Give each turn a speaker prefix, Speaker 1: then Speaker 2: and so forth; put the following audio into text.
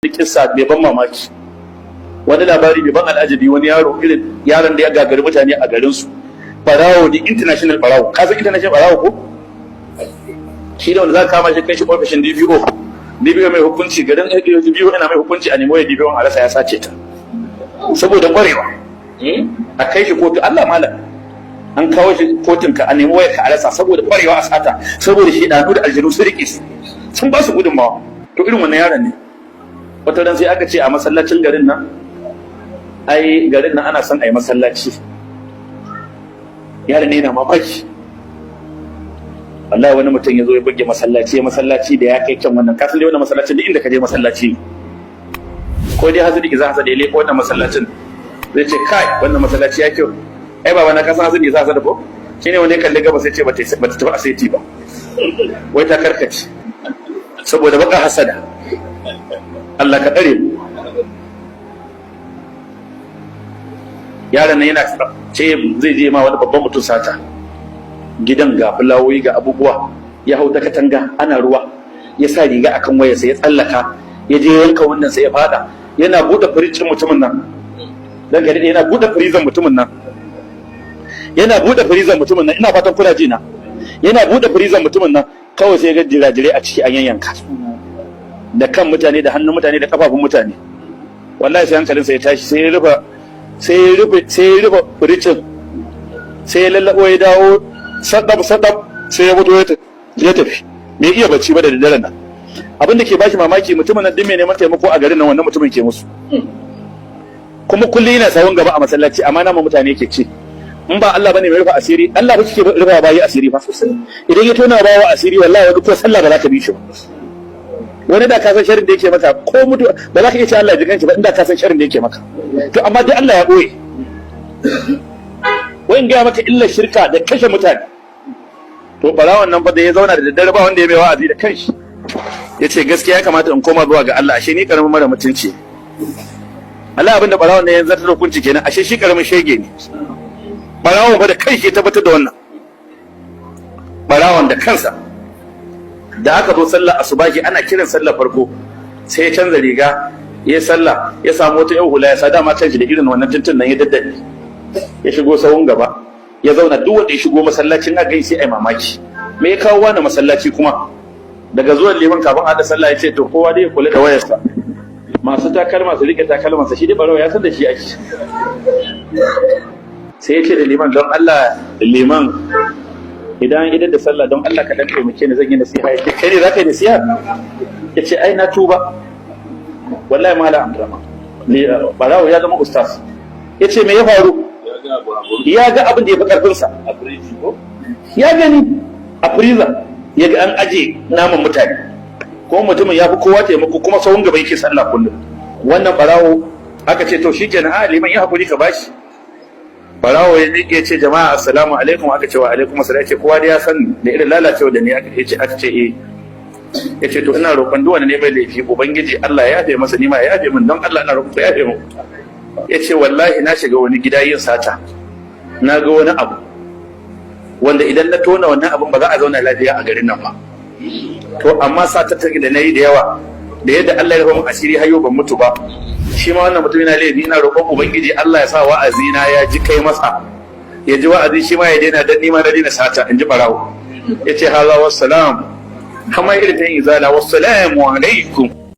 Speaker 1: Kissa mai ban mamaki, wani labari mai ban al'ajabi. Wani yaro, irin yaron da ya gagari mutane a garin su, barawo ne, international barawo. Ka san international barawo ko? Shi da wanda za ka kama shi, kai shi ofishin DPO, DPO mai hukunci, garin DPO ina mai hukunci, a nemo ya DPO a rasa, ya sace ta saboda kwarewa. A kai shi kotu, Allah malam, an kawo shi kotun ka, a nemi wayar ka a rasa, saboda kwarewa a sata, saboda shi danu da aljanu su rike su, sun ba su gudunmawa. To, irin wannan yaron ne. Wata ran sai aka ce a masallacin garin nan, ai garin nan ana son a yi masallaci. Yaron ne yana mamaki. Wallahi wani mutum ya zo ya buge masallaci, ya masallaci da ya kai kyan wannan. Kasan dai wannan masallacin, duk inda ka je masallaci ne. Ko dai hasadi za hasadi ya leko wannan masallacin, zai ce, "Kai, wannan masallaci ya kyau." Ai baba na, kasan hasadi za hasada ko? Shine wanda ya kalli gaba sai ce bata tafi a saiti ba, wai ta karkace saboda baka hasada. Allah ka tsare mu. Yaron nan yana ce zai je ma wani babban mutum sata. Gidan ga fulawoyi, ga abubuwa. Ya hau ta katanga, ana ruwa, ya sa riga akan wayarsa, ya tsallaka, ya je yanka wannan, sai ya fada. Yana buɗe firijin mutumin nan, dan gari, yana buɗe firizan mutumin nan, yana buɗe firizan mutumin nan, ina fatan kuna ji na, yana buɗe firizan mutumin nan, kawai sai ya ga jirajirai a ciki an yanyanka, da kan mutane, da hannun mutane, da kafafun mutane. Wallahi sai hankalinsa ya tashi, sai ya rufe firijin, sai ya lallabo, ya dawo sadab sadab, sai ya fito ya tafi. Bai iya bacci ba da daddaren nan. Abin da ke bashi mamaki, mutumin nan din mai neman taimako a garin nan, wannan mutumin ke musu. Kuma kullum yana sahun gaba a masallaci, amma nama mutane yake ci. In ba Allah bane mai rufe asiri, Allah ba kike rufa bayi asiri fa. Idan ya tona bawa asiri, wallahi wani ko sallah ba za ka bi shi ba. Wani da ka san sharrin da yake maka, ko mutu ba za ka iya ce Allah ya ji kanshi ba, inda ka san sharrin da yake maka. To, amma dai Allah ya boye. Wai in gaya maka illar shirka da kashe mutane. To, barawon nan fa da ya zauna da daddare, ba wanda ya mai wa'azi, da kanshi ya ce, "Gaskiya ya kamata in koma zuwa ga Allah, ashe ni karamin mara mutunci." Allah, abinda barawon ne ya zartar da hukunci kenan, ashe shi karamin shege ne. Barawon fa da kanshi ya tabbatar da wannan, barawon da kansa. Da aka zo sallar asubahi, ana kiran sallar farko, sai ya canza riga, ya sallah, ya samu wata yau hula ya sa, dama kanshi da irin wannan tuntun nan, ya daddade, ya shigo sahun gaba ya zauna. Duk wanda ya shigo masallacin aka yi, sai ai mamaki, me ya kawo wani masallaci kuma? Daga zuwan liman, kafin a haɗa sallah, ya ce, "To, kowa dai ya kula da wayarsa, masu takalma su rike takalmansa." Shi dai barawa ya san da shi ake. Sai ya ce da liman, "Don Allah liman, idan da sallah, don Allah ka dan taimake ni, zan yi nasiha." Ya ce, "Kai ne za ka yi nasiha?" Ya ce, "Ai na tuba wallahi, malam Abdurrahman." Barawo ya zama ustaz. Ya ce, "Me ya faru?" Ya ga abin da ya fi karfinsa, ya gani a freezer, ya ga an aje naman mutane, kuma mutumin ya fi kowa taimako, kuma sahun gaba yake sallah kullum. Wannan barawo aka ce, "To shikenan, a liman ya hakuri ka bashi." Barawo ya miƙe, ce, "Jama'a, assalamu alaikum." Aka ce, "Wa alaikum assalam." Ya ce, "Kowa da ya san da irin lalacewa da ni." Aka ce, "Eh." Ya ce, "To, ina roƙon duk wanda ne mai laifi, ubangiji Allah ya yafe masa, ni ma ya yafe min. Don Allah ina roƙon ku yafe min." Ya ce, "Wallahi na shiga wani gida yin sata, na ga wani abu wanda idan na tona wannan abun, ba za a zauna lafiya a garin nan ba. To, amma sata ta da na yi da yawa, da yadda Allah ya rufe min asiri har yau ban mutu ba, shi ma wannan mutum yana laifi, ina roƙon ubangiji Allah ya sa wa'azi na ya ji kai masa, ya ji wa'azi, shi ma ya daina, dan ni ma na daina sata," in ji barawo. Ya ce, "Haza, wassalam." Kamar irin ta yin izala, "Wassalamu alaikum."